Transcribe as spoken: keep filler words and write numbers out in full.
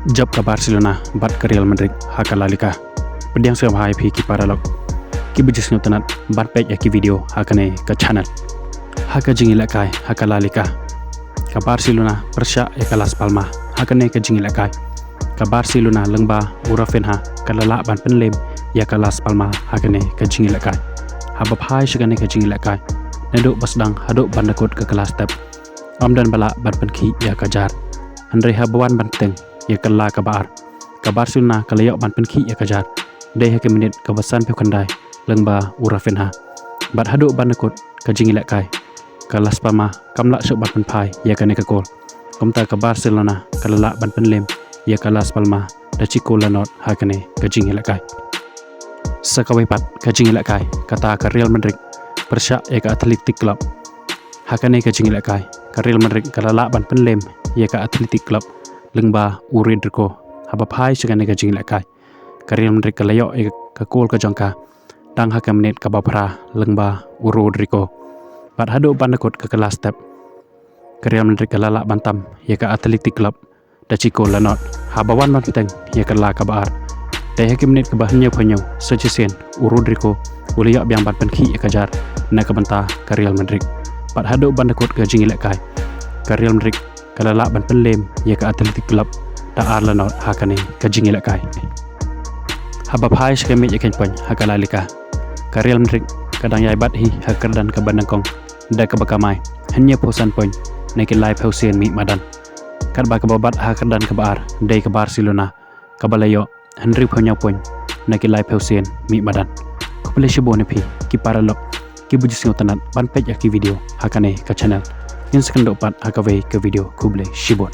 Jop ka Barcelona bad ka Real Madrid ha ka La Liga. Pdiang sngewbha ïa phi ki paralok kiba ju sngewtynnat ban peit ïa ki video ha kane ka channel. Ha ka jingïalehkai ha ka La Liga, ka Barcelona pyrshah ïa ka Las Palmas ha kane ka jingïalehkai. Ka Barcelona lyngba u Raphinha ka la lah ban pynlem ïa ka Las Palmas ha kane ka jingïalehkai. Haba phai sha kane ka jingïalehkai, naduh ba sdang haduh ban da kut ka kylla step, ym don ba lah ban pynkhih ïa ka jar. Hynrei haba wan ban teng ïa ka kylla kaba ar, ka Barcelona ka la ïoh ban pynkhih ïa ka jar dei ha ka minit kaba sanphew khyndai lyngba u Raphinha. Bad haduh ban da kut ka jingïalehkai, ka Las Palmas kam lah shuh ban pynphai ïa kane ka kol. Kumta ka Barcelona ka la lah ban pynlem ïa ka Las Palmas da shi kol la nod ha kane ka jingïalehkai. Sa kawei pat ka jingïalehkai, kata ka Real Madrid pyrshah ïa ka Athletic Club. Ha kane ka jingïalehkai, ka Real Madrid ka la lah ban pynlem ïa ka Athletic Club lyngba u Rodrygo. Haba phai sha kane ka jingïalehkai, ka Real Madrid ka la ïoh ïa ka kol ka jong ka dang ha ka minit kaba phra lyngba u Rodrygo. Bad haduh ban da kut ka kylla step, ka Real Madrid ka la lah ban tam ïa ka Athletic Club da shi kol la nod. Haba wan ban teng ïa ka kylla kaba ar, dei ha ka minit kaba hynñiewphew hynñiew sa shisien u Rodrygo u la ïoh biang ban pynkhih ïa ka jar na ka bynta ka Real Madrid. Bad haduh ban da kut ka jingïalehkai, ka Real Madrid ka la lah ban pynlem ïa ka Athletic Club da ar la nod ha kane ka jingïalehkai. Haba phai sha ka miej ïakynphon ha ka La Liga, ka Real Madrid ka dang ïaid bad hi ha ka kyrdan kaba nyngkong da kaba kamai hynñiewphew san point na ki laiphew sien mih madan. Katba kaba bat ha ka kyrdan kaba ar dei ka Barcelona kaba la ïoh hynriewphew hynñiew point na ki laiphew sien mih madan. Khublei shibun ïa phi ki paralok kiba ju sngewtynnat ban peit ïa ki video ha kane ka channel. Ngin sa kynduh pat ha kawei ka video. Khublei shibun.